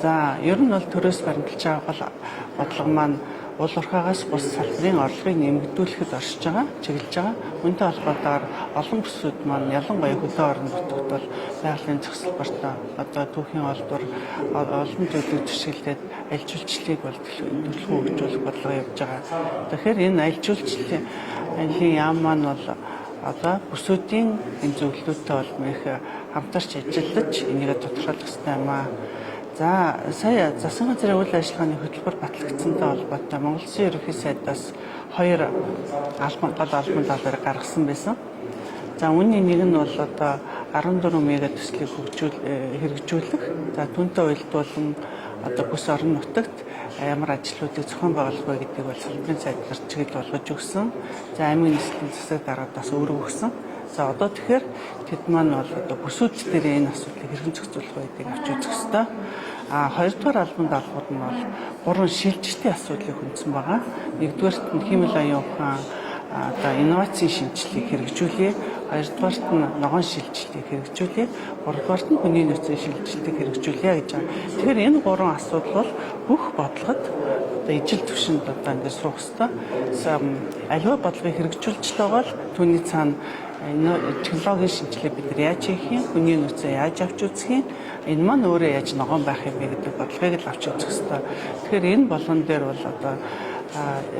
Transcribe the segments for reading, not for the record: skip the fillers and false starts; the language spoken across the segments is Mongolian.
За, ер нь бол төрөөс баримталж байгаа гол бодлого маань уул уурхайгаас бус салбарын орлогыг нэмэгдүүлэхэд оршиж байгаа, чиглэж байгаа. Үүнтэй холбоотойгоор олон бүсүүд маань, ялангуяа хөдөө орон нутагт бол байгалийн зохицолбортой одоо түүхийн олдвор, олон зүйлийг түшиглээд аль үйлчлэлийг бол төлхөө хөгжүүлэх бодлого явж байгаа. Тэгэхээр энэ аль үйлчлэлийн яам маань бол одоо бүсүүдийн энэ зөвлөлттэй бол мэх хамтарч ажиллаж энийг тодорхойлох хэрэгтэй юм аа. За, сая засгийн газрын үйл ажиллагааны хөтөлбөр батлагдсантай холбоотой Монгол Улсын ерөнхий сайдаас хоёр албан, гол албан даалгаврыг гаргасан байсан. За, үүний нэг нь бол одоо 14 мега төслийг хөгжүүл хэрэгжүүлэх. За, түүнтэй уялдуулан одоо бүс орон нутагт ямар ажлуудыг зохион байгуулах вэ гэдгийг бол салбарын сайд нар чиглэл болгож өгсөн. За, аймгийн нийслэлийн засаг даргадаас өөрөө өгсөн. За, одоо тэгэхээр тэд маань бол одоо бүсүүд дээр энэ асуудлыг хэрхэн зохицуулах вэ гэдгийг авч үзэх ёстой. А хоёрдугаар албан даалгавар нь бол гурван шилжилтийн асуудлыг хөндсөн байгаа. Нэгдүгээрт нь хиймэл оюун ухаан, одоо инновацийн шинжилгээг хэрэгжүүлье. Хоёрдугаарт нь ногоон шилжилтийг хэрэгжүүлье. Гуравдугаарт нь хүний нөөцийн шилжилтийг хэрэгжүүлье гэж байгаа. Тэгэхээр энэ гурван асуудал бол бүх бодлогод одоо ижил түвшинд одоо ингээд суух ёстой. Аливаа бодлогыг хэрэгжүүлж л байгаа л түүний цаана энэ технологийн шинжилгээ бид нар яаж хийх юм, хүний нөөцөө яаж авч үзэх юм, энэ маань өөрөө яаж ногоон байх юм бэ гэдэг бодлогыг л авч үзэх ёстой. Тэгэхээр энэ болгон дээр бол одоо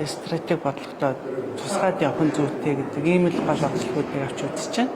стратеги бодлоготой тусгаад явах нь зүйтэй гэдэг ийм л гол онцлогуудыг авч үзэж байна.